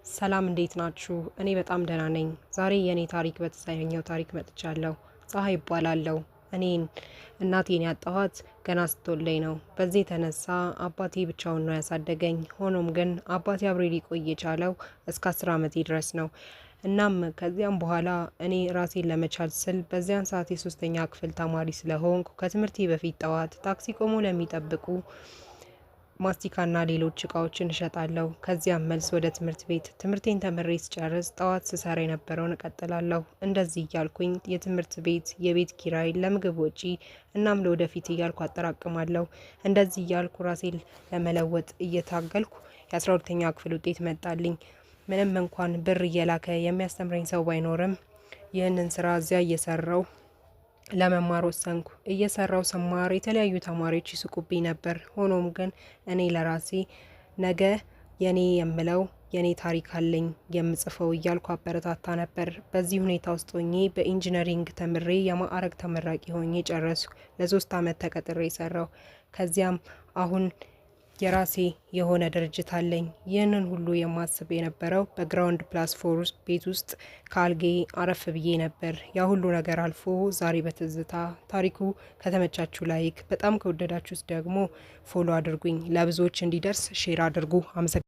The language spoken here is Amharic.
ሰላም፣ እንዴት ናችሁ? እኔ በጣም ደህና ነኝ። ዛሬ የእኔ ታሪክ በተሰኘው ታሪክ መጥቻለሁ። ፀሐይ እባላለሁ። እኔን እናቴን ያጣኋት ገና ስትወልደኝ ነው። በዚህ የተነሳ አባቴ ብቻውን ነው ያሳደገኝ። ሆኖም ግን አባቴ አብሬ ሊቆይ የቻለው እስከ 10 ዓመቴ ድረስ ነው። እናም ከዚያም በኋላ እኔ ራሴን ለመቻል ስል በዚያን ሰዓት የሶስተኛ ክፍል ተማሪ ስለሆንኩ ከትምህርቴ በፊት ጠዋት ታክሲ ቆሞ ለሚጠብቁ ማስቲካና ሌሎች እቃዎችን እሸጣለሁ። ከዚያም መልስ ወደ ትምህርት ቤት፣ ትምህርቴን ተምሬ ስጨርስ ጠዋት ስሰራ የነበረውን እቀጥላለሁ። እንደዚህ እያልኩኝ የትምህርት ቤት፣ የቤት ኪራይ፣ ለምግብ ወጪ እናም ለወደፊት እያልኩ አጠራቅማለሁ። እንደዚህ እያልኩ ራሴን ለመለወጥ እየታገልኩ የ12ኛ ክፍል ውጤት መጣልኝ። ምንም እንኳን ብር እየላከ የሚያስተምረኝ ሰው ባይኖርም ይህንን ስራ እዚያ እየሰራው ለመማር ወሰንኩ። እየሰራው ስማር የተለያዩ ተማሪዎች ይስቁብኝ ነበር። ሆኖም ግን እኔ ለራሴ ነገ የኔ የምለው የኔ ታሪክ አለኝ የምጽፈው እያልኩ አበረታታ ነበር። በዚህ ሁኔታ ውስጥ ሆኜ በ engineering ተምሬ የማዕረግ ተመራቂ ሆኜ ጨረስኩ። ለ3 አመት ተቀጥሬ ሰራው። ከዚያም አሁን የራሴ የሆነ ድርጅት አለኝ። ይህንን ሁሉ የማስብ የነበረው በ ground plus four ቤት ውስጥ ከአልጋዬ አረፍ ብዬ ነበር። ያ ሁሉ ነገር አልፎ ዛሬ በትዝታ። ታሪኩ ከተመቻችሁ like፣ በጣም ከወደዳችሁት ደግሞ follow አድርጉኝ። ለብዙዎች እንዲደርስ share አድርጉ። አመሰግናለሁ።